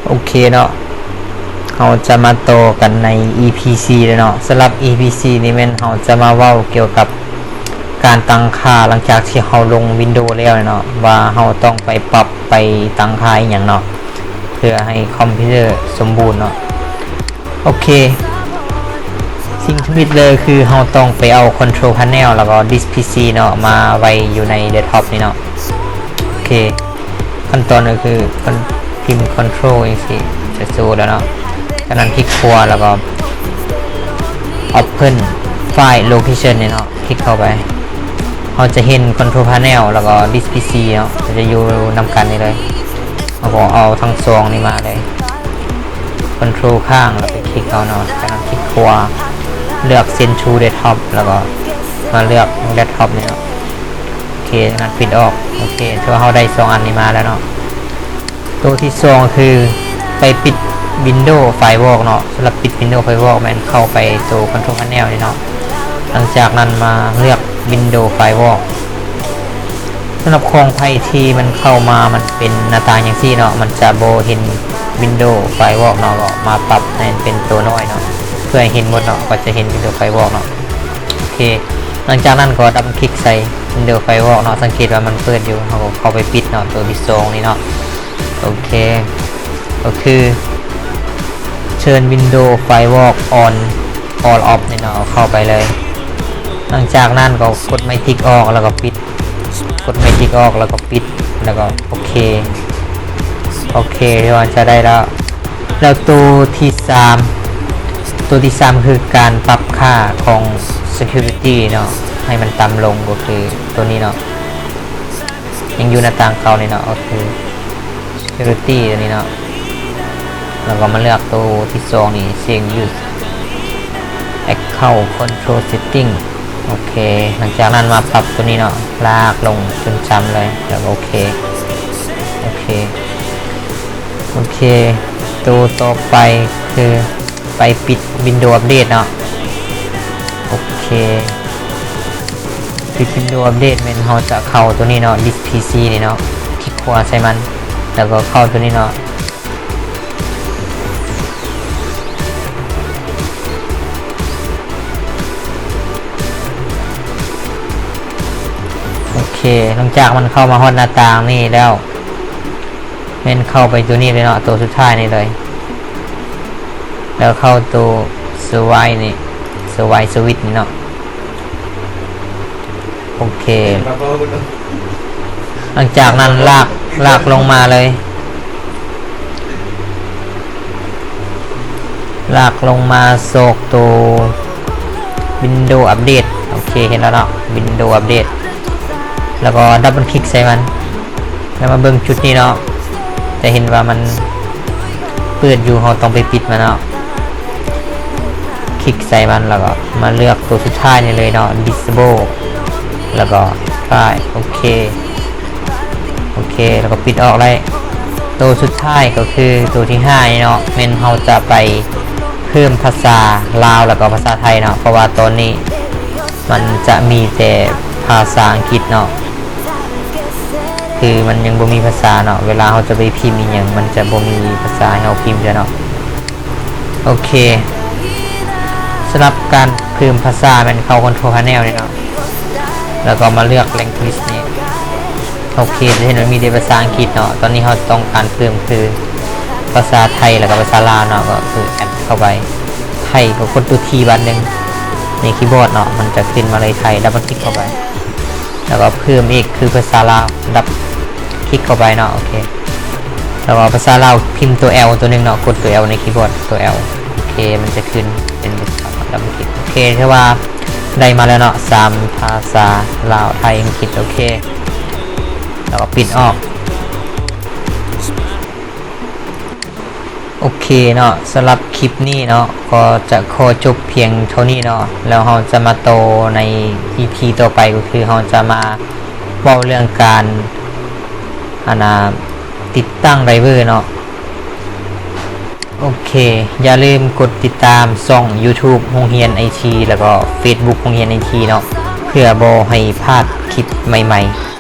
ໂອເຄເນາະ ເຮົາຈະມາຕໍ່ກັນໃນ ອີພີສີ່ ເລີຍເນາະ. ສຳລັບ ອີພີສີ່ ນີ້ແມ່ນເຮົາຈະມາເວົ້າກ່ຽວກັບການຕັ້ງຄ່າ ຫຼັງຈາກທີ່ເຮົາລົງ Windows ແລ້ວເນາະ ວ່າເຮົາຕ້ອງໄປປັບ ໄປຕັ້ງຄ່າອີ່ຫຍັງເນາະ ເພື່ອໃຫ້ຄອມພິວເຕີສົມບູນເນາະ. ໂອເຄ ສິ່ງທຳອິດເລີຍຄືເຮົາຕ້ອງໄປເອົາ Control Panel ແລ້ວກໍ Disk ພີຊີ ເນາະ ມາໄວ້ຢູ່ໃນ Desktop ນີ້ເນາະ. ໂອເຄ ຂັ້ນຕອນກໍຄືພິມ Control ຈັ່ງຊີ້ ຈະໂຊແລ້ວເນາະ. ຈາກນັ້ນຄລິກຂວາ ແລ້ວກໍ Open File Location ນີ້ເນາະ ຄລິກເຂົ້າໄປ ເຮົາຈະເຫັນ Control Panel ແລ້ວກໍ Disk ພີຊີ ເນາະ ຈະຢູ່ນຳກັນນີ້ເລີຍ. ເຮົາກໍເອົາທັງສອງນີ້ມາເລີຍ Control ຄ້າງ ແລ້ວໄປຄລິກເອົາເນາະ. ຈາກນັ້ນຄລິກຂວາ ເລືອກ Send to Desktop ແລ້ວກໍມາເລືອກ Desktop ນີ້ເນາະ. ໂອເຄ ຈາກນັ້ນປິດອອກ. ໂອເຄ ຖືວ່າເຮົາໄດ້ສອງອັນນີ້ມາແລ້ວເນາະ. ໂຕທີສອງຄືໄປປິດ Windows Firewall ເນາະ. ສຳລັບປິດ Windows Firewall ແມ່ນເຂົ້າໄປໂຕ Control Panel ນີ້ເນາະ. ຫຼັງຈາກນັ້ນມາເລືອກ Windows Firewall. ສຳລັບຂອງໃຜທີ່ມັນເຂົ້າມາ ມັນເປັນໜ້າຕ່າງຈັ່ງຊີ້ເນາະ ມັນຈະບໍ່ເຫັນ Windows Firewall ເນາະ ກໍມາປັບໃຫ້ເປັນໂຕນ້ອຍເນາະ ເພື່ອໃຫ້ເຫັນໝົດເນາະ ກໍຈະເຫັນ Windows Firewall ເນາະ. ໂອເຄ ຫຼັງຈາກນັ້ນກໍດັບເບິນຄລິກໃສ່ Windows Firewall ເນາະ. ສັງເກດວ່າມັນເປີດຢູ່ ເຮົາກໍເຂົ້າໄປປິດເນາະ ໂຕທີສອງນີ້ເນາະ. ໂອເຄ ກໍຄື Turn Windows Firewall on all of ນີ້ເນາະ ເອົາເຂົ້າໄປເລີຍ. ຫຼັງຈາກນັ້ນກໍກົດໄມ້ຕິກອອກ ແລ້ວກໍປິດ ກົດໄມ້ຕິກອອກ ແລ້ວກໍປິດ ແລ້ວກໍໂອເຄ. ໂອເຄ ຖືວ່າຈະໄດ້ແລ້ວ. ແລ້ວໂຕທີສາມ ໂຕທີສາມຄືການປັບຄ່າຂອງ Security ເນາະ ໃຫ້ມັນຕ່ຳລົງ ກໍຄືໂຕນີ້ເນາະ ຍັງຢູ່ໜ້າຕ່າງເກົ່ານີ້ເນາະ ກໍຄື Security ຕົວນີ້ເນາະ ແລ້ວກໍມາເລືອກໂຕທີສອງນີ້ Change Use Account Control Setting. ໂອເຄ ຫຼັງຈາກນັ້ນມາປັບຕົວນີ້ເນາະ ລາກລົງຈົນຈຳເລີຍ ແລ້ວກໍໂອເຄ. ໂອເຄ ໂອເຄ ໂຕຕໍ່ໄປຄື ໄປປິດ Windows Update ເນາະ. ໂອເຄ ປິດ Windows Update ແມ່ນເຮົາຈະເຂົ້າຕົວນີ້ເນາະ Disk ພີຊີ ນີ້ເນາະ ຄລິກຂວາໃສ່ມັນ ແລ້ວກໍເຂົ້າຕົວນີ້ເນາະ. ໂອເຄ ຫຼັງຈາກມັນເຂົ້າມາຮອດໜ້າຕ່າງນີ້ແລ້ວ ແມ່ນເຂົ້າໄປຕົວນີ້ເລີຍເນາະ ຕົວສຸດທ້າຍນີ້ເລີຍ ແລ້ວເຂົ້າຕົວ Survive ນີ້ Survive Switch ນີ້ເນາະ. ໂອເຄ ຫຼັງຈາກນັ້ນລາກ ລາກລົງມາເລີຍ ລາກລົງມາຊອກໂຕ Windows Update. ໂອເຄ ເຫັນແລ້ວເນາະ Windows Update ແລ້ວກໍດັບເບິນຄລິກໃສ່ມັນ ແລ້ວມາເບິ່ງຈຸດນີ້ເນາະ ຈະເຫັນວ່າມັນເປີດຢູ່ ເຮົາຕ້ອງໄປປິດມັນເນາະ. ຄລິກໃສ່ມັນ ແລ້ວກໍມາເລືອກໂຕສຸດທ້າຍນີ້ເລີຍເນາະ Disable ແລ້ວກໍ Try. ໂອເຄ ໂອເຄ ແລ້ວກໍປິດອອກໄດ້. ໂຕສຸດທ້າຍກໍຄືໂຕທີຫ້ານີ້ເນາະ ແມ່ນເຮົາຈະໄປເພີ່ມພາສາລາວ ແລ້ວກໍພາສາໄທເນາະ ເພາະວ່າຕອນນີ້ມັນຈະມີແຕ່ພາສາອັງກິດເນາະ ຄືມັນຍັງບໍ່ມີພາສາເນາະ ເວລາເຮົາຈະໄປພິມອີ່ຫຍັງ ມັນຈະບໍ່ມີພາສາໃຫ້ເຮົາພິມເທື່ອເນາະ. ໂອເຄ ສຳລັບການເພີ່ມພາສາແມ່ນເຂົ້າ Control Panel ນີ້ເນາະ ແລ້ວກໍມາເລືອກ Language ນີ້. ໂອເຄ ຈະເຫັນວ່າມີແຕ່ພາສາອັງກິດເນາະ ຕອນນີ້ເຮົາຕ້ອງການເພີ່ມຄືພາສາໄທ ແລ້ວກໍພາສາລາວເນາະ ກໍຄື add ເຂົ້າໄປ. ໄທກໍກົດຕົວ T ບາດໜຶ່ງໃນຄີບອດເນາະ ມັນຈະຂຶ້ນມາເລີຍ ໄທ ດັບເບິນຄລິກເຂົ້າໄປ. ແລ້ວກໍເພີ່ມອີກຄືພາສາລາວ ດັບຄລິກເຂົ້າໄປເນາະ. ໂອເຄ ແລ້ວກໍພາສາລາວພິມຕົວ L ຕົວໜຶ່ງເນາະ ກົດຕົວ L ໃນຄີບອດ ຕົວ L. ໂອເຄ ມັນຈະຂຶ້ນເປັນພາສາລາວ ດັບເບິນຄລິກ. ໂອເຄ ຖືວ່າໄດ້ມາແລ້ວເນາະ ສາມພາສາ ລາວ ໄທ ອັງກິດ. ໂອເຄ ແລ້ວກໍປິດອອກ. ໂອເຄເນາະ ສຳລັບຄລິບນີ້ເນາະ ກໍຈະຂໍຈົບພຽງເທົ່ານີ້ເນາະ ແລ້ວເຮົາຈະມາຕໍ່ໃນ ອີພີ ຕໍ່ໄປ ກໍຄືເຮົາຈະມາເວົ້າເລື່ອງການ ອັນນ່າ ຕິດຕັ້ງໄດເວີເນາະ. ໂອເຄ ຢ່າລືມກົດຕິດຕາມຊ່ອງ YouTube ໂຮງຮຽນໄອທີ ແລ້ວກໍ Facebook ໂຮງຮຽນໄອທີເນາະ ເພື່ອບໍ່ໃຫ້ພາດຄລິບໃໝ່ໆ.